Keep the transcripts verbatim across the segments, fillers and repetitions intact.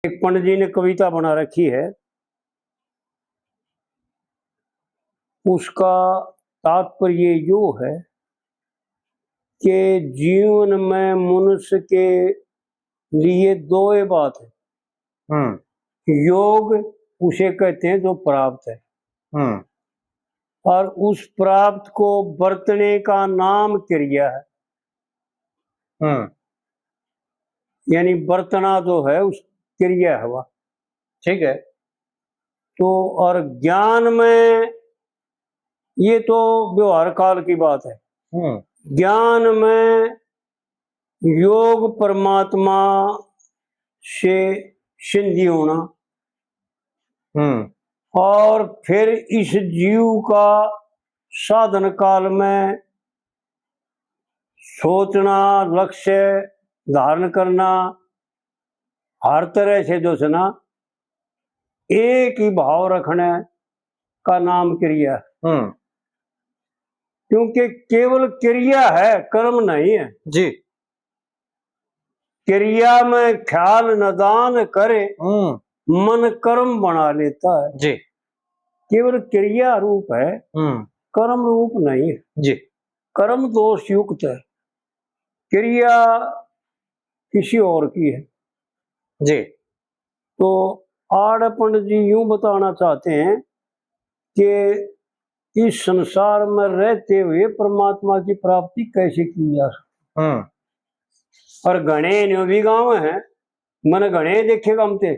एक पंडित जी ने कविता बना रखी है, उसका तात्पर्य यो है कि जीवन में मनुष्य के लिए दो ही बात है। हम्म। योग उसे कहते हैं जो प्राप्त है, हम्म। और उस प्राप्त को बरतने का नाम क्रिया है। हम्म। यानी बरतना जो है, उस क्रिया है वह। ठीक है। तो और ज्ञान में, ये तो व्यवहार काल की बात है। हम्म। ज्ञान में योग परमात्मा से संधि होना, हम्म। और फिर इस जीव का साधन काल में सोचना, लक्ष्य धारण करना, हर तरह से जो है ना, एक ही भाव रखने का नाम क्रिया है। हम्म। क्योंकि केवल क्रिया है, कर्म नहीं है। जी। क्रिया में ख्याल निदान करे, हम्म। मन कर्म बना लेता है। जी। केवल क्रिया रूप है, हम्म। कर्म रूप नहीं है। जी। कर्म दोष युक्त है, क्रिया किसी और की है। जी। तो आड़ पंडित जी यूं बताना चाहते हैं कि इस संसार में रहते हुए परमात्मा की प्राप्ति कैसे की जा सकती। हम्म। और घणे न्यू भी गांव हैं, मैंने घणे देखे काम थे,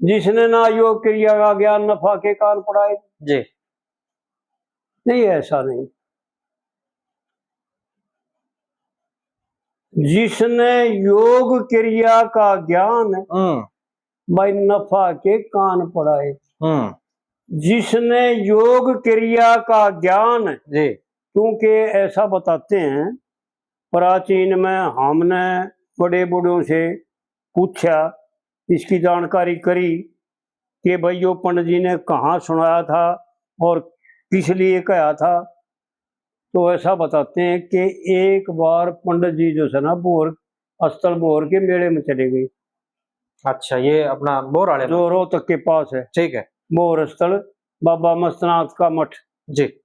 जिसने ना योग क्रिया का ज्ञान, नफा के कान पड़ाए। जी। नहीं, ऐसा नहीं। जिसने योग क्रिया का ज्ञान, हम्म। भाई, नफा के कान पड़ाए। हम्म। जिसने योग क्रिया का ज्ञान, जी। क्योंकि ऐसा बताते हैं, प्राचीन में हमने बड़े बूढ़ों से पूछा, इसकी जानकारी करी कि भाई, यो पंडित जी ने कहाँ सुनाया था और किस लिए कहा था। तो ऐसा बताते हैं कि एक बार पंडित जी जो है ना, भोर, अस्थल भोर के मेले में चले गए। अच्छा, ये अपना भोर वाले में? जो रोहतक के पास है। ठीक है। भोर अस्थल, बाबा मस्तनाथ का मठ। जी।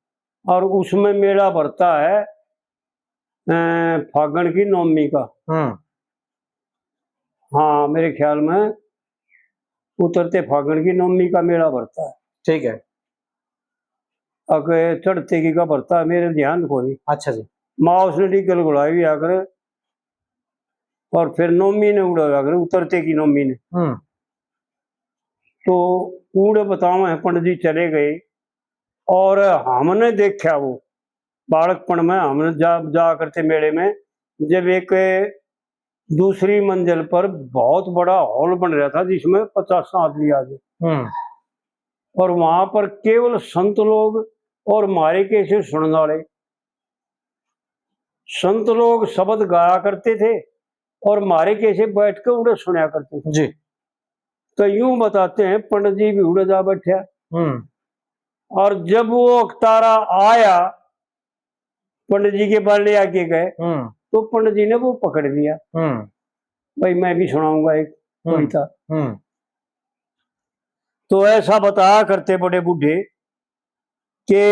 और उसमें मेला भरता है, अ, फागण की नवमी का। हम्म। हाँ, मेरे ख्याल में उतरते फागण की नवमी का मेला भरता है। ठीक है। अक चढ़ते की का भरता है, मेरे ध्यान को नहीं। अच्छा जी। माँ उसने डीगल घुलाई भी आकर, और फिर नवमी ने उड़ा हुआ करे, उतरते की नवमी ने। हम्म। तो उड़े बताओ है, पंडित जी चले गए और हमने देखा, वो बालकपन में हमने जा, जा करते मेले में, जब एक दूसरी मंजिल पर बहुत बड़ा हॉल बन रहा था, जिसमें पचास आदमी आ गए। हम्म। और वहां पर केवल संत लोग और मारे के से सुनने वाले, संत लोग शब्द गाया करते थे और मारे के से बैठ के उड़े सुना करते थे। जी। तो यूं बताते हैं, पंडित जी भी उड़े जा बैठा। हम्म। और जब वो अकतारा आया, पंडित जी के बाले आगे गए, हम्म। तो पंडित जी ने वो पकड़ लिया। हम्म। भाई, मैं भी सुनाऊंगा एक हम्म। कविता। हम्म। तो ऐसा बताया करते बड़े बूढ़े कि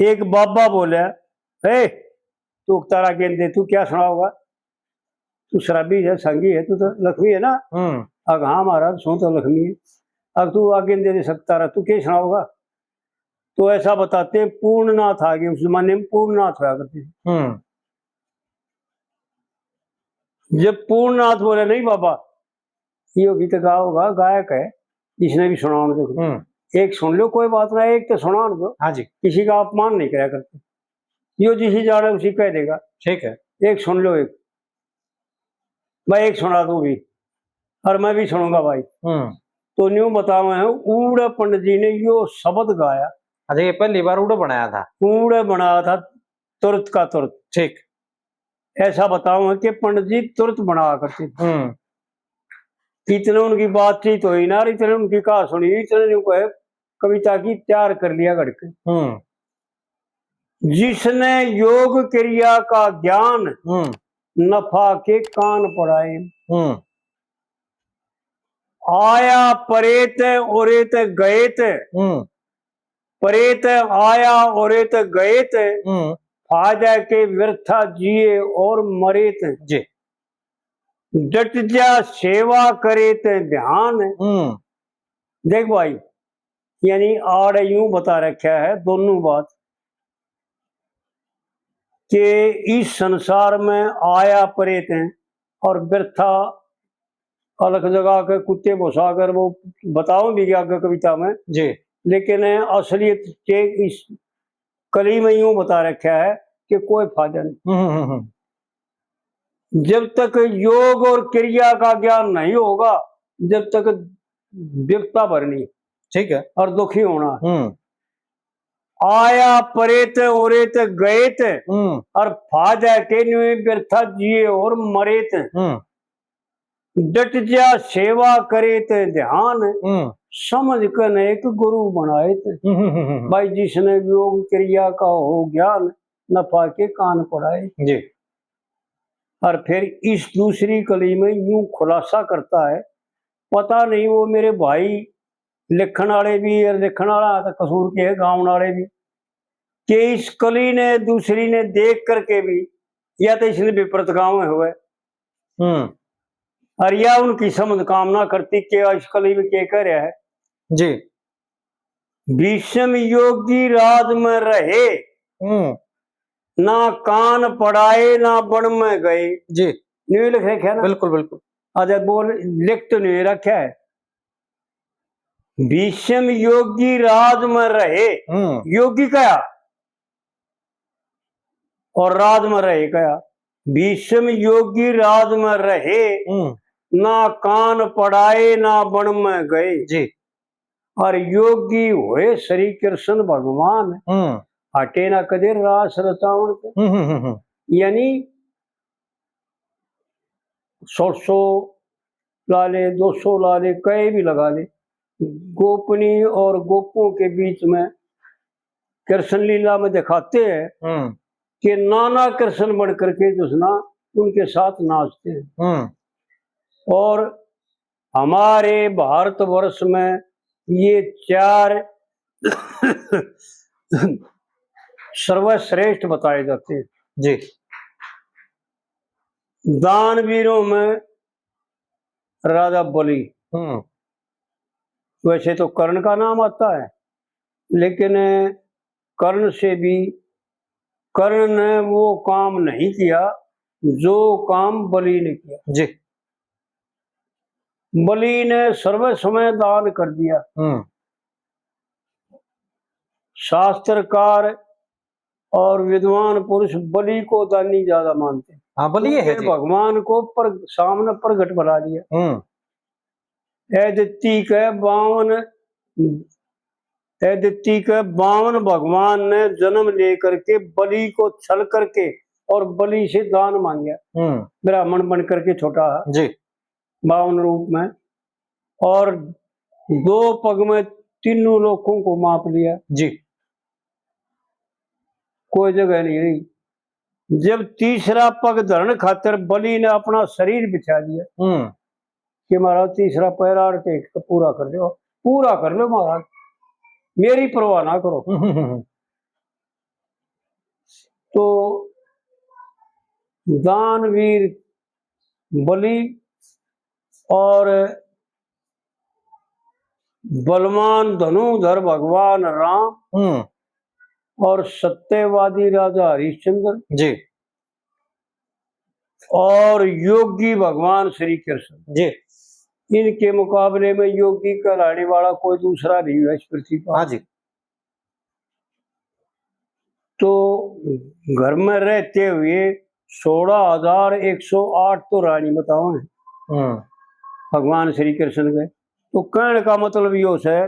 एक बाबा बोले, "ए, तू अकतारा गेंदे, तू क्या सुनाओगा? तू शराबी है, संगी है, तू तो लक्ष्मी है ना?" हम्म। अक, "हाँ महाराज, सो तो लक्ष्मी है।" "अब तू आगे दे दे सकता रहा, तू क्या सुनाओगा?" तो ऐसा बताते हैं, पूर्णनाथ आ गए, उस जमाने में पूर्णनाथ होया करते थे। हम्म। जब पूर्णनाथ बोले, "नहीं बाबा, ये अभी तक आओगा, गायक है, इसने भी सुनाओ।" देखो, हम्म। एक सुन लो, कोई बात ना, एक तो सुना दो। हाँ जी। किसी का अपमान नहीं करा करते, यो जिसी जाने उसी कह देगा। ठीक है। एक सुन लो, एक भाई, एक सुना तू भी, और मैं भी सुनूंगा भाई। हम्म। तो न्यू बताओ है, उड़े पंडित जी ने यो शब्द गाया। अच्छा, ये पहली बार उड़े बनाया था? उड़े बनाया था, तुरत का तुरत। ठीक। ऐसा बताओ है कि पंडित जी तुरत बना करते थे। हम्म। इतने उनकी बातचीत हुई ना, इतने उनकी कहा सुनी, इतने न्यू कहे, कविता की तैयार कर लिया घड़के। हम्म। जिसने योग क्रिया का ज्ञान, हम्म। नफा के कान पड़ाए। हम्म। आया परेत उरेत गएत, हम्म। परेत आया उरेत गएत, हम्म। फायदा के व्यर्था जिए और मरेत। जी। डट जा सेवा करेत ध्यान। हम्म। देख भाई, यानी आड़े यूं बता रखा है दोनों बात, कि इस संसार में आया परेत हैं और व्यर्था अलख जगा के कुत्ते भुसा कर वो बताऊं भी आगे कविता में। जी। लेकिन असलियत के इस कली में यूं बता रखा है कि कोई फायदा नहीं। हम्म, हम्म, हम्म। जब तक योग और क्रिया का ज्ञान नहीं होगा, जब तक विपत्ता भरनी ठीक है। और दुखी होना। हम्म। आया परेत उरेत गएत, हम्म। और फायदा के न्यू व्यर्था जिए और मरेत। हम्म। डट जा सेवा करेत ध्यान, हम्म। समझ कन एक गुरु बनाएत। हम्म, हम्म, हम्म, हम्म। भाई, जिसने योग क्रिया का हो ज्ञान, नफा के कान पड़ाए। जी। और फिर इस दूसरी कली में यूं खुलासा करता है, पता नहीं वो मेरे भाई लिखण आले भी और लिखण आला तो कसूर के है, गावण आले भी, कि इस कली ने दूसरी ने देख करके भी या तो इसने विपरीत गावे हुए, हम्म। और या उनकी समझ काम ना करती कि इस कली में के कह रहा है। जी। भीष्म योगी राज में रहे, हम्म। ना कान पड़ाए ना वन में गए। जी। न्यू लिख रखा है ना? बिल्कुल, बिल्कुल। अच्छा, बोल, लिख तो न्यू रखा है, भीष्म योगी राज में रहे। हम्म। योगी कहा और राज में रहे कहा। भीष्म योगी राज में रहे, हम्म। ना कान पड़ाए ना वन में गए। जी। और योगी होए श्री कृष्ण भगवान, हम्म। हटे ना कदे रास रचावण के। हम्म, हम्म, हम्म, हम्म। यानी सौ सौ ला ले, दो सौ ला ले, कई भी लगा ले, गोपनी और गोपों के बीच में कृष्ण लीला में दिखाते हैं हम्म। कि नाना कृष्ण बन करके जो है ना उनके साथ नाचते हैं। हम्म। और हमारे भारतवर्ष में ये चार सर्वश्रेष्ठ बताए जाते हैं। जी। दानवीरों में राजा बलि। हम्म। वैसे तो कर्ण का नाम आता है, लेकिन कर्ण से भी, कर्ण ने वो काम नहीं किया जो काम बलि ने किया। जी। बलि ने सर्व समय दान कर दिया। हम्म। शास्त्रकार और विद्वान पुरुष बलि को दानी ज्यादा मानते हैं। हाँ, बलि है क्योंकि जी। भगवान को पर, सामने प्रगट बना दिया। हम्म। अदिति के बावन, अदिति के बावन भगवान ने जन्म लेकर के बलि को छल करके और बलि से दान मांगा। हम्म। ब्राह्मण बन करके छोटा जी। बावन रूप में, और दो पग में तीनों लोकों को माप लिया जी। कोई जगह नहीं रही। जब तीसरा पग धरण खातर बलि ने अपना शरीर बिछा दिया हम्म। कि महाराज, तीसरा पैर आड़ के पूरा कर दो, पूरा कर लो महाराज, मेरी परवाह ना करो। हम्म, हम्म, हम्म। तो दानवीर बलि और बलवान धनुधर भगवान राम हम्म। और सत्यवादी राजा हरिश्चंद्र जी। और योगी भगवान श्री कृष्ण जी। इनके मुकाबले में योगी कहलाने वाला कोई दूसरा नहीं है इस पृथ्वी पर। हाँ जी। तो घर में रहते हुए सोलह हजार एक सौ आठ तो रानी बताओ हैं हम्म। भगवान श्री कृष्ण के। तो कहने का मतलब यो है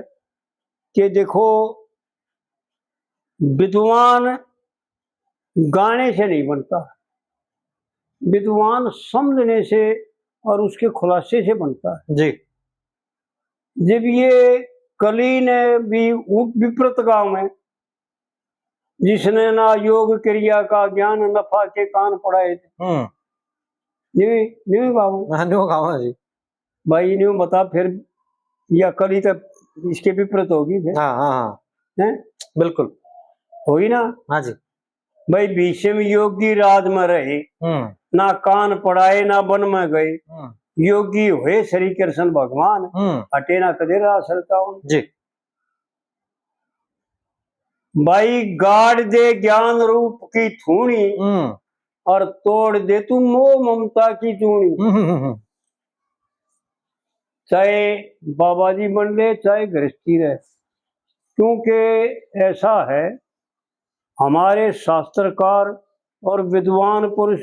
कि देखो, विद्वान गाने से नहीं बनता, विद्वान समझने से और उसके खुलासे से बनता है। जी। जब ये कली ने भी उ-, विपरीत गांव है, जिसने ना योग क्रिया का ज्ञान, नफा के कान पड़ाए थे। हम्म। न्यू, न्यू गाँव। हाँ, न्यू गाँव है जी। भाई, न्यू बता, फिर या कली तो इसके विपरीत होगी फिर। हाँ, हाँ, हाँ। हैं? बिल्कुल। होगी ना? हाँ जी। भाई, भीष्म योगी राज में रहे, हम्म। ना कान पड़ाए, ना वन में गए। हम्म। योगी हुए श्री कृष्ण भगवान, हम्म। हटे ना कदे रास रतावन। जी। भाई, गाड़ दे ज्ञान रूप की थूणी, हम्म। और तोड़ दे तू मोह ममता की जूणी। हम्म, हम्म, हम्म। चाहे बाबा जी बन ले, चाहे गृहस्थी रहे, क्योंकि ऐसा है, हमारे शास्त्रकार और विद्वान पुरुष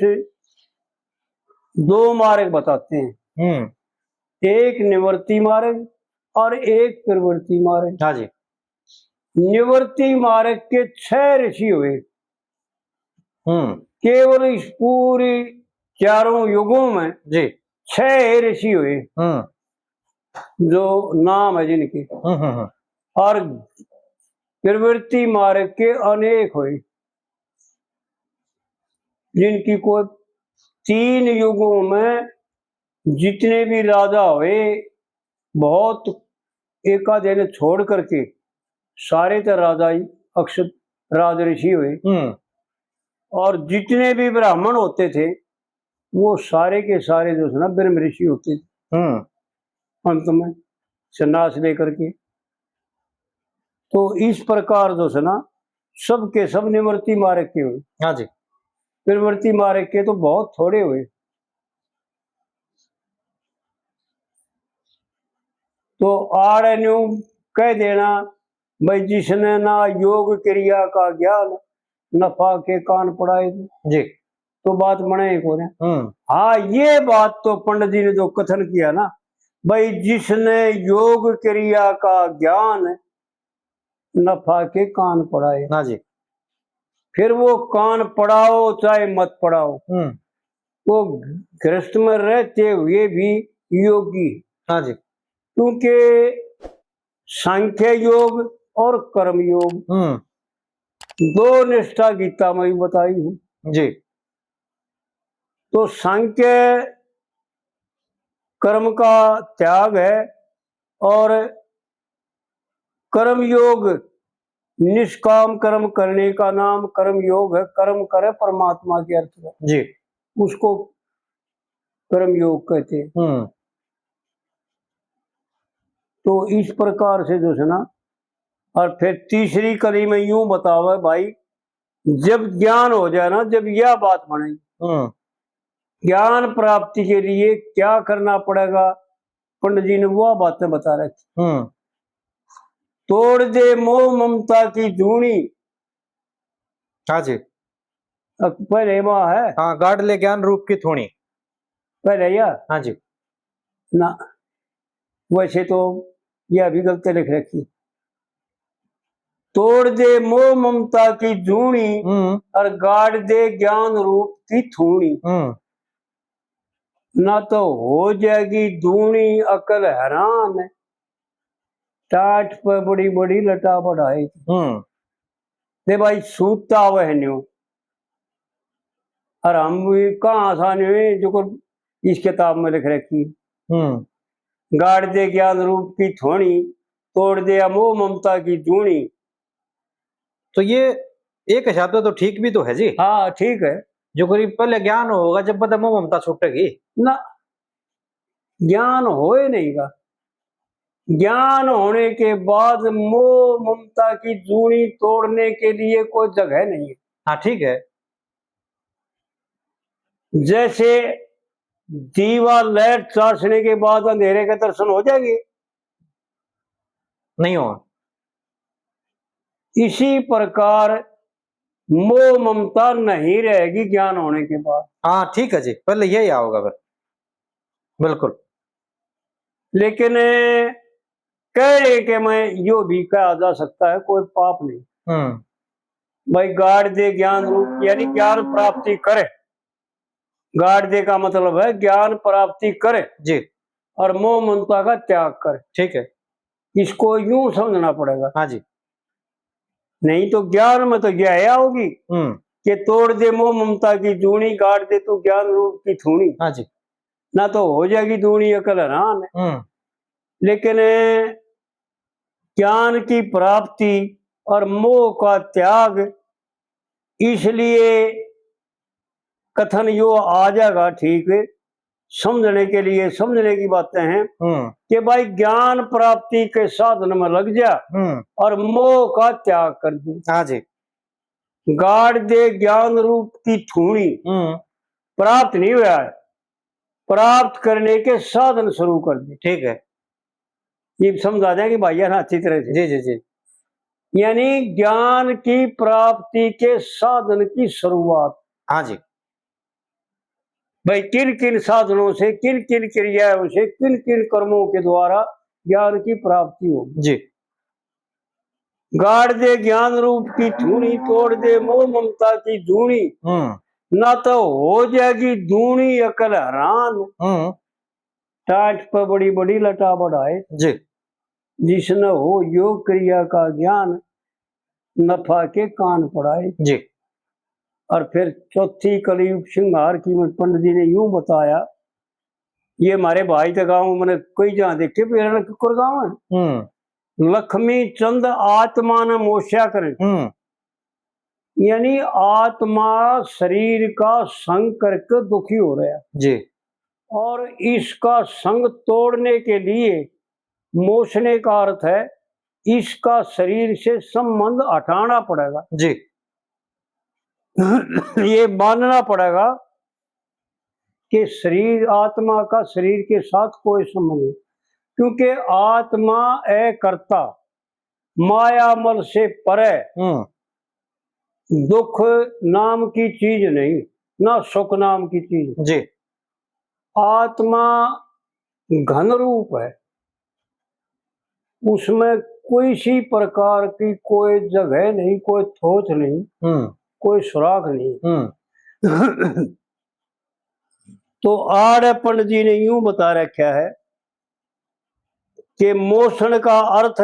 दो मार्ग बताते हैं, हम्म। एक निवृत्ति मार्ग और एक प्रवृत्ति मार्ग। हाँ जी। निवृत्ति मार्ग के छह ऋषि हुए। हम्म। केवल इस पूरी चारों युगों में जी। छह ऋषि हुए, हम्म। जो नाम है जिनके। हम्म, हम्म, हम्म। और प्रवृत्ति मार्ग के अनेक हुए, जिनकी कोई तीन युगों में जितने भी राजा हुए, बहुत एकाधे ने छोड़ करके सारे तो राजा ही अक्षत राज ऋषि हुए। हम्म। और जितने भी ब्राह्मण होते थे, वो सारे के सारे जो है ना, ब्रह्म ऋषि होते थे। हम्म। अंत में संन्यास लेकर के। तो इस प्रकार जो है ना, सब के सब निवृत्ति मार्ग के हुए। हाँ जी। प्रवृत्ति मार्ग के तो बहुत थोड़े हुए। तो आड़े न्यू कह देना, भाई, जिसने ना योग क्रिया का ज्ञान, नफा के कान पड़ाए। जी। तो बात बने ही कोने। हम्म। हाँ, ये बात तो पंडित जी ने जो कथन किया ना, भाई, जिसने योग क्रिया का ज्ञान, नफा के कान पड़ाए। हाँ जी। फिर वो कान पड़ाओ चाहे मत पड़ाओ, हम्म। वो गृहस्थ में रहते हुए भी योगी। हाँ जी। क्योंकि सांख्य योग और कर्म योग, हम्म। दो निष्ठा गीता में भी बताई हूँ। जी। तो सांख्य कर्म का त्याग है और कर्म योग, निष्काम कर्म करने का नाम कर्म योग है। कर्म करे परमात्मा के अर्थ में, जी। उसको कर्म योग कहते हैं। हम्म। तो इस प्रकार से जो है ना, और फिर तीसरी कली में यूं बतावे भाई, जब ज्ञान हो जाए ना, जब यह बात बने, हम्म। ज्ञान प्राप्ति के लिए क्या करना पड़ेगा, पंडित जी ने वह बातें बता रखी। हम्म। तोड़ दे मोह ममता की जूनी। हाँ जी। अब पहले वहाँ है। हाँ, गाड़ ले ज्ञान रूप की थूणी। पहले या? हाँ जी। ना, वैसे तो यह भी गलत लिख रखी। तोड़ दे मोह ममता की जूनी, हम्म। और गाड़ दे ज्ञान रूप की थूणी। हम्म। ना तो हो जाएगी दूनी अकल हैरान, टाट पे बड़ी बड़ी लटा बढ़ाए। हम्म। दे भाई, सूता वह न्यू। और हम भी कहाँ आसान हुए जो को इस किताब में लिख रखी। हम्म। गाड़ दे ज्ञान रूप की थूणी, तोड़ दे मोह ममता की जूनी। तो ये एक हिसाब से तो ठीक भी तो है जी। हाँ, ठीक है। जो करीब पहले ज्ञान होगा, जब पता मोह ममता छूटेगी। ना, ज्ञान होए नहीं का। ज्ञान होने के बाद मोह ममता की जूनी तोड़ने के लिए कोई जगह नहीं है। हाँ, ठीक है। जैसे दीवा लाइट चासने के बाद अंधेरे के दर्शन हो जाएंगे? नहीं हो। इसी प्रकार मोह ममता नहीं रहेगी ज्ञान होने के बाद। हाँ, ठीक है जी, पहले यही आओगा फिर। बिल्कुल। लेकिन कहने के में यो भी कहा जा सकता है, कोई पाप नहीं। हम्म। भाई, गाड़ दे ज्ञान रूप, यानी ज्ञान प्राप्ति करे। गाड़ दे का मतलब है ज्ञान प्राप्ति करे जी। और मोह ममता का त्याग करे। ठीक है। इसको यूं समझना पड़ेगा। हाँ जी। नहीं तो ज्ञान में तो यह आओगी हम्म। कि तोड़ दे मोह ममता की जूनी, गाड़ दे तू ज्ञान रूप की थूणी। हाँ जी। ना तो हो जाएगी दूनी अकल हैरान। हम्म। लेकिन ज्ञान की प्राप्ति और मोह का त्याग, इसलिए कथन यो आ जाएगा ठीक, समझने के लिए, समझने की बातें हैं हम्म कि भाई, ज्ञान प्राप्ति के साधन में लग जा हम्म और मोह का त्याग कर दे। हाँ जी। गाड़ दे ज्ञान रूप की थूणी, हम्म प्राप्त नहीं हुआ है, प्राप्त करने के साधन शुरू कर दे। ठीक है। ये समझा दें कि भाई यार, अच्छी तरह से। जी जी जी। यानी ज्ञान की प्राप्ति के साधन की शुरुआत। हाँ जी। भाई, किन किन साधनों से, किन किन क्रियाओं से, किन किन कर्मों के द्वारा ज्ञान की प्राप्ति होगी? जी। गाड़ दे ज्ञान रूप की थूणी, तोड़ दे मोह ममता की धूणी। हम्म ना तो हो जाएगी दूणी अकल हैरान। हम्म टाट पे बड़ी बड़ी लटा बढ़ाए। जी। जिसने हो योग क्रिया का ज्ञान, नफा के कान पड़ाए। जी। और फिर चौथी कलयुग सिंगार की में पंडित जी ने यूं बताया, ये हमारे भाई तो गाँव मैंने कई जहाँ देखे, मेरा कुकर गाँव है। हम्म लक्ष्मी चंद आत्मा ने मोस्या करें। हम्म यानी आत्मा शरीर का संग करके दुखी हो रहा है। जी। और इसका संग तोड़ने के लिए मोसने का अर्थ है इसका शरीर से संबंध हटाना पड़ेगा। जी। ये मानना पड़ेगा कि शरीर, आत्मा का शरीर के साथ कोई संबंध नहीं, क्योंकि आत्मा अकर्ता, माया मल से परे, हम्म दुख नाम की चीज नहीं, ना सुख नाम की चीज। जी। आत्मा घन रूप है, उसमें कोई सी प्रकार की कोई जगह नहीं, कोई थोथ नहीं, हम्म कोई सुराख नहीं। हम्म तो आड़े पंडित जी ने यूं बता रखा है कि मोसण का अर्थ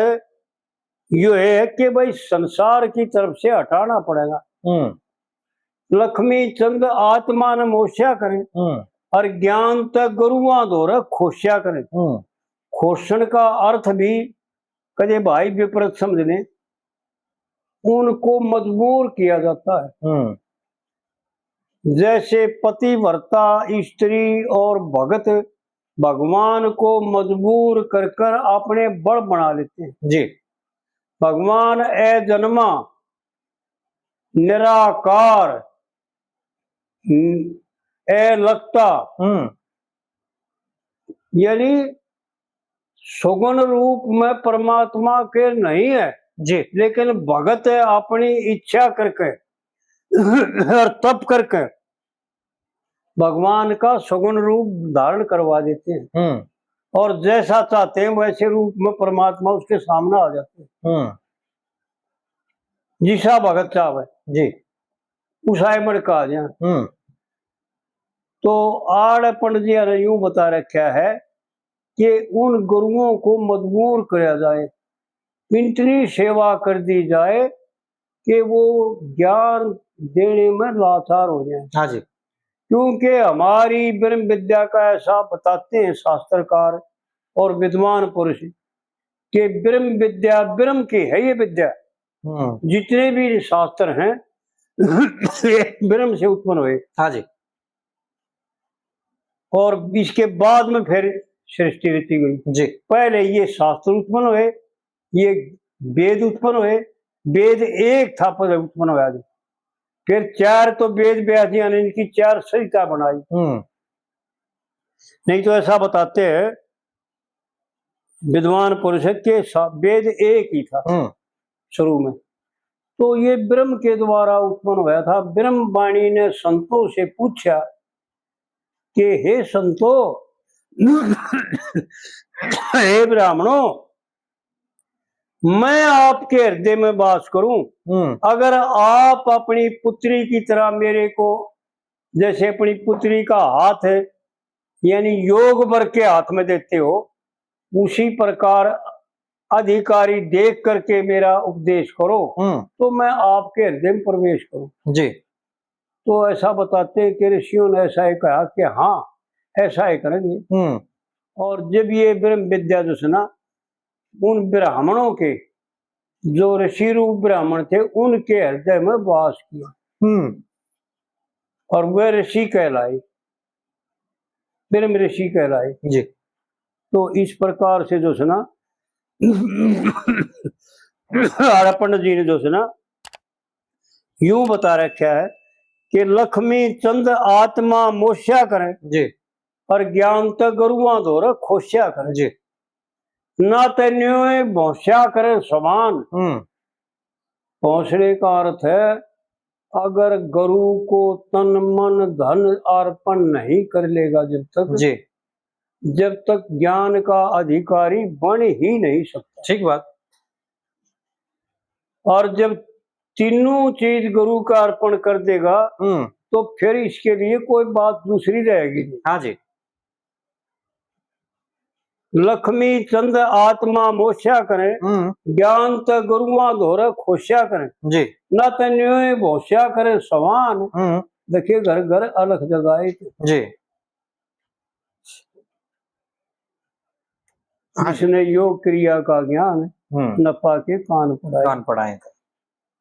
यो है कि भाई, संसार की तरफ से हटाना पड़ेगा। हम्म लक्ष्मी चंद आत्मा ने मोस्या करें हम्म और ज्ञान तक गुरुआं धोरे खोस्या करें। हम्म खोसण का अर्थ भी कदे भाई विपरीत समझ लें, उनको मजबूर किया जाता है। हम्म जैसे पतिव्रता स्त्री और भगत भगवान को मजबूर कर कर अपने बल बना लेते हैं। जी। भगवान अजन्मा, निराकार, न-, अलकता, हम्म यानी सुगुण रूप में परमात्मा के नहीं है। जी। लेकिन भगत है, अपनी इच्छा करके और तप करके भगवान का सुगुण रूप धारण करवा देते हैं। हम्म और जैसा चाहते हैं वैसे रूप में परमात्मा उसके सामने आ जाते हैं। हम्म जिसा भगत चाहे, जी। उसाए मड़का आ जाए। हम्म तो आड़े पंडित जी ने यूं बता रखा है कि उन गुरुओं को मजबूर करा जाए, इतनी सेवा कर दी जाए कि वो ज्ञान देने में लाचार हो जाए। हाँ जी। क्योंकि हमारी ब्रह्म विद्या का ऐसा बताते हैं शास्त्रकार और विद्वान पुरुष कि ब्रह्म विद्या ब्रह्म की है, ये विद्या। हम्म जितने भी शास्त्र हैं, ये ब्रह्म से उत्पन्न हुए। हाँ जी। और इसके बाद में फिर सृष्टि रची गई। जी। पहले ये शास्त्र उत्पन्न हुए, ये वेद उत्पन्न हुए, वेद एक था पहले उत्पन्न हुआ जी। फिर चार तो वेद व्यासियां ने इनकी चार संहिता बनाई। हम्म नहीं तो ऐसा बताते हैं विद्वान पुरुष के सा-, वेद एक ही था हम्म शुरू में। तो ये ब्रह्म के द्वारा उत्पन्न हुआ था। ब्रह्म वाणी ने संतों से पूछा कि हे संतो, हे ब्राह्मणों, मैं आपके हृदय में वास करूं, हम्म अगर आप अपनी पुत्री की तरह मेरे को, जैसे अपनी पुत्री का हाथ है, यानी योग वर के हाथ में देते हो, उसी प्रकार अधिकारी देख करके मेरा उपदेश करो, हम्म तो मैं आपके हृदय में प्रवेश करूं। जी। तो ऐसा बताते हैं कि ऋषियों ने ऐसा ही कहा कि हाँ, ऐसा ही करेंगे। हम्म और जब ये ब्रह्म विद्या जो है ना, उन ब्राह्मणों के, जो ऋषि रूप ब्राह्मण थे, उनके हृदय में वास किया। हम्म। और वह ऋषि कहलाए, ब्रह्म ऋषि कहलाए। जी। तो इस प्रकार से जो है ना, हमारे पंडित जी ने जो है ना, यूं बता रखा है कि लक्ष्मी चंद आत्मा मोस्या करें जी। और ज्ञान त गुरुआं धोरे खोस्या करें। जी। ना ते न्यों भौंस्या करें समान। हम्म। भौंसने का अर्थ है, अगर गुरु को तन मन धन अर्पण नहीं कर लेगा जब तक, जी। जब तक ज्ञान का अधिकारी बन ही नहीं सकता। ठीक बात। और जब तीनों चीज गुरु का अर्पण कर देगा, हम्म। तो फिर इसके लिए कोई बात दूसरी रहेगी नहीं। हाँ जी। लक्ष्मी चंद आत्मा मोस्या करें, हम्म। ज्ञान त गुरुआं धोरे खोस्या करें। जी। ना त न्यों भौंस्या करें समान, हम्म। देखे घर घर अलख जगाए थे। जी। हाँ। जिसने योग क्रिया का ज्ञान, हम्म। न पाके कान पढ़ाए। कान पढ़ाए थे।